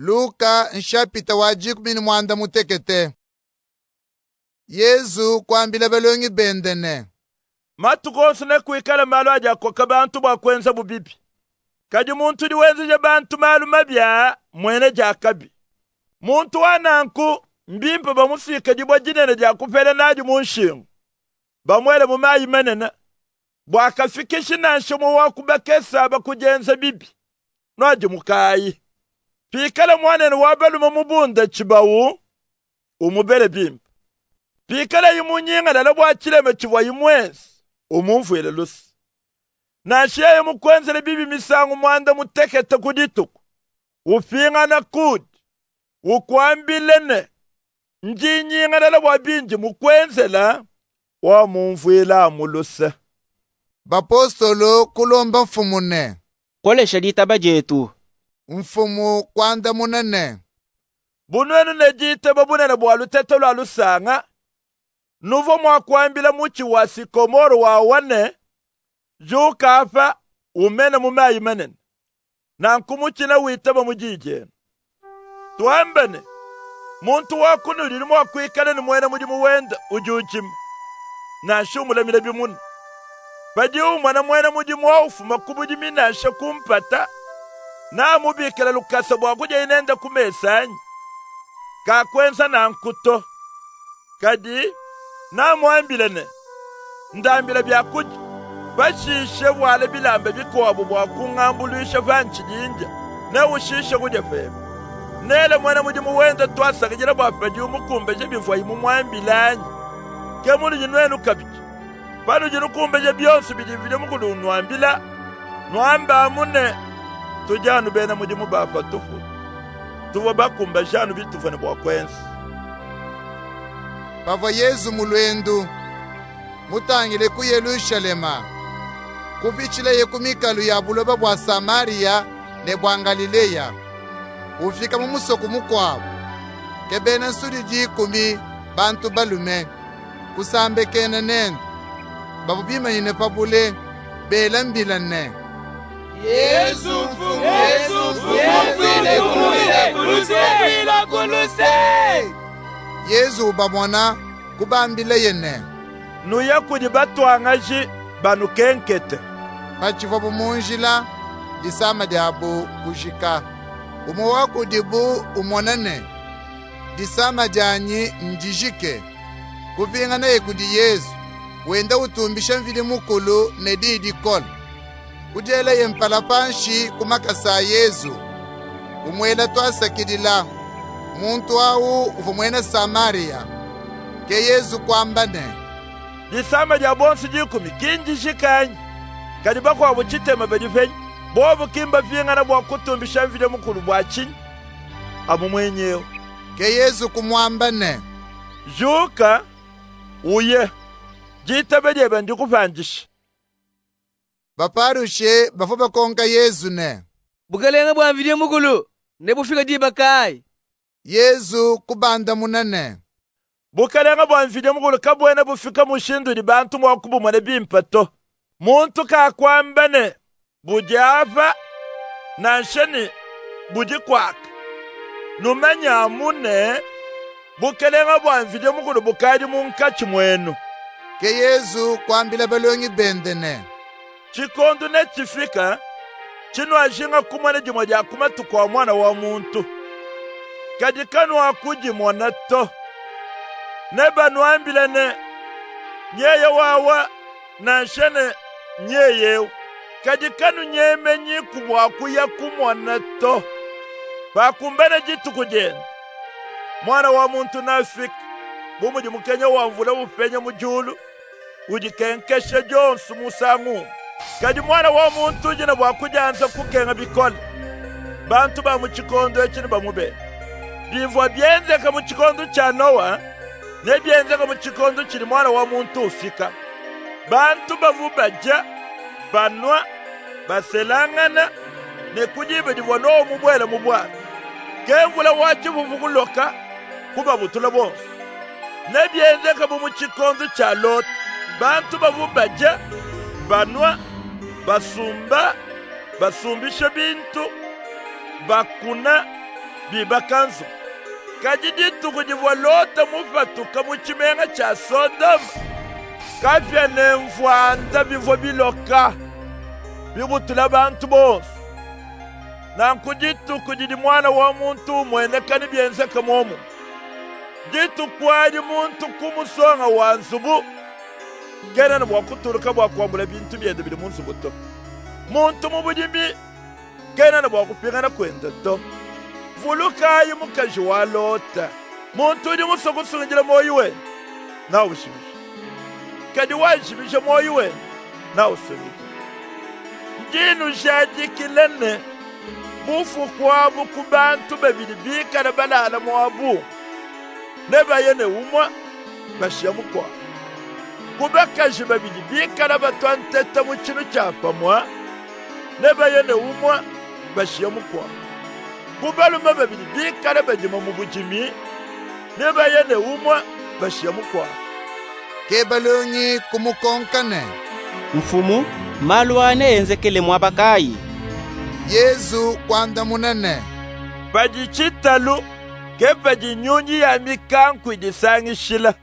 Luka nshapita wa 16. Yezu kuambila balongi bende ne, Matuku onso nekuikale malu adi akoka bantu bua kuenzabu bibi. Kadi muntu udi wenzeja bantu malu mabi aa mmuena diakabi. Muntu wa nanku mbimpe bamusuike dibue dinene dia kupela nadi mu nshingu, bamuele mu mayi manene, bua kafikishi nansha umue wa ku bakese aba ku dienza bibi. Nuadimukayi. Pikala muanenu wa balume mubunde tshibawu, umubele bimpe. Pikalaye munyingalale bua tshilema tshivuaye muenze, umumvuile luse. Nansha yeye mukuenzele bibi misangu muanda mutekete ku dituku, upingana kuudi, ukuambile ne, Ndi nyingalala bua bindi mukuenzela, wamumvuila amu luse. Bapostolo kulomba Mfumu ne, Kolesha ditaba dietu. Mfumu kuandamuna ne, Bu nuenu ne ditaba bunene bua lutete lua lusanga, nuvua mua kuambila mutshi wa sikomore wawa ne, Juka apa, umene mu mayi manene. Nanku mutshi newitabe mu diyi dienu. Tuambe ne, muntu wa kunudi udi mua kuikala ne muena mudimu wende udi udima, nansha umulamina bimuna. Padiye umona muena mudimu awu ufuma ku budimi nansha ku mpata, neamubikile lukasa bua kudiaye nende ku mesa anyi? Kakuenza nanku to. Kadi namuambile ne, Ndambila biakudia, pashishe vuala bilamba bikuabu bua kungambuluisha pantshidi ndia, neushishe kudia pebe. Nele muena mudimu wende tuasakidila bua padiye mukumbaje bivuaye mumuambile anyi? Ke munudi nuenu kabidi. Panudi nukumbaja bionso bidi Mvidi Mukulu unuambila, nuambe amu ne, tudi anu bena mudimu ba patupu, tuvua bakumbaje anu bituvua ne bua kuenza. Pavua Yezu mu luendu mutangile ku Yelushalema, kupitshilaye ku mikalu ya buloba bua Samariya ne bua Ngalileya, ufika mu musoko mukuabu. Ke bena nsudi dikumi, bantu balume, kusambakena nende. Bavua bimanyine pa bule, bela mbila ne, Yezu, Mfumu, Yezu, Mfumu, mfuilaku luse! Yezu ubamona, kubambilaye ne, Nuye kudi batuangaji banukenkete. Patshivuabu mu njila, disama diabu kujika. Umue wa kudibu umona ne, disama dianyi ndijike, kupinganaye kudi Yezu, wenda utumbisha Mvidi Mukulu ne diyi dikole. Kudielaye mpala panshi ku makasa a Yezu, umuela tuasakidila. Muntu awu uvua muena Samariya. Ke Yezu kuamba ne, Disama dia bonsu dikumi ki ndijike anyi? Kadi bakuabu tshitema badi penyi? Bobu ki mbapingana bua kutumbisha Mvidi Mukulu bua tshinyi? Amu muenyi ewu. Ke Yezu kumuamba ne, Juka, uye, ditaba diebe ndikupandishe. Baparushe bavua bakonka Yezu ne, Bukalenga bua Mvidi Mukulu nebufike diba kaayi? Yezu kubandamuna ne, Bukalenga bua Mvidi Mukulu kabuena bufika mushindu udi bantu mua kubumona bimpe to. Muntu kakuamba ne, budi apa, nansha ne, budi kuaka. Numanye amu ne, bukalenga bua Mvidi Mukulu bukadi munkatshi muenu. Ke Yezu kuambila balongi bende ne, Tshikondu netshifike tshinuajinga kumona dimue dia ku matuku a Muana wa muntu, kadi kanuakudimona to. Nebanuambile ne, Nyeye wawa, nansha ne, Nyeye eu. Kadi kanunyemenyiku bua kuya kumona to. Pakumbana dituku diende, Muana wa muntu neafike, bu mudi mukenya wa mvula upenya mu diulu, udikenkesha dionsu musangu umue. Kadi Muana wa muntu udi ne bua kudianza kukenga bikole. Bantu ba mu tshikondo etshi nebamubenge. Bivua bienzeka mu tshikondo tshia Nowa, nebienzeke mu tshikondo tshidi Muana wa muntu ufika. Bantu bavua badia, banua, baselangana, ne ku diba divua Nowa mubuele mu buatu, ke mvula wa tshipupu kuloka, kubabutula bonsu. Nebienzeke bu mu tshikondu tshia Lote. Bantu bavua badia, banua, basumba, basumbisha bintu, bakuna, bibaka nzubu. Kadi dituku divua Lota mupatuka mu tshimenga tshia Sodome, kapia ne mvuanda bivua biloka, bibutula bantu bonsu. Nanku dituku didi Muana wa muntu umueneka nebienzeke muomumue. Dituku adi muntu ku musonga wa nzubu kena ne bua kutuluka bua kuambula bintu biende bidi mu nzubu to. Muntu mu budimi kena ne bua kupingana kuende to. Vulukayi mukaji wa Lota. Muntu udi musue kusungidila muoyo wende naujimije, kadi wajimija muoyo wende nausungidile. Ndi nujadikila ne, bufuku abu ku bantu babidi bikala balala muabu, nebaye ne umue, bashiya mukuabu. Ku bakaji babidi bikala batua nteta mu tshinu tshia pamue, nebaye ne umue, bashiya mukuabu. Ku balume babidi bikala badima mu budimi, nebaye ne umue, bashiya mukuabu. Ke balongi kumukonka ne, Mfumu, malu aa neenzekele muaba kayi? Yezu kuandamuna ne, Padi tshitalu, ke padi nyunyi ya mikanku idisangishila.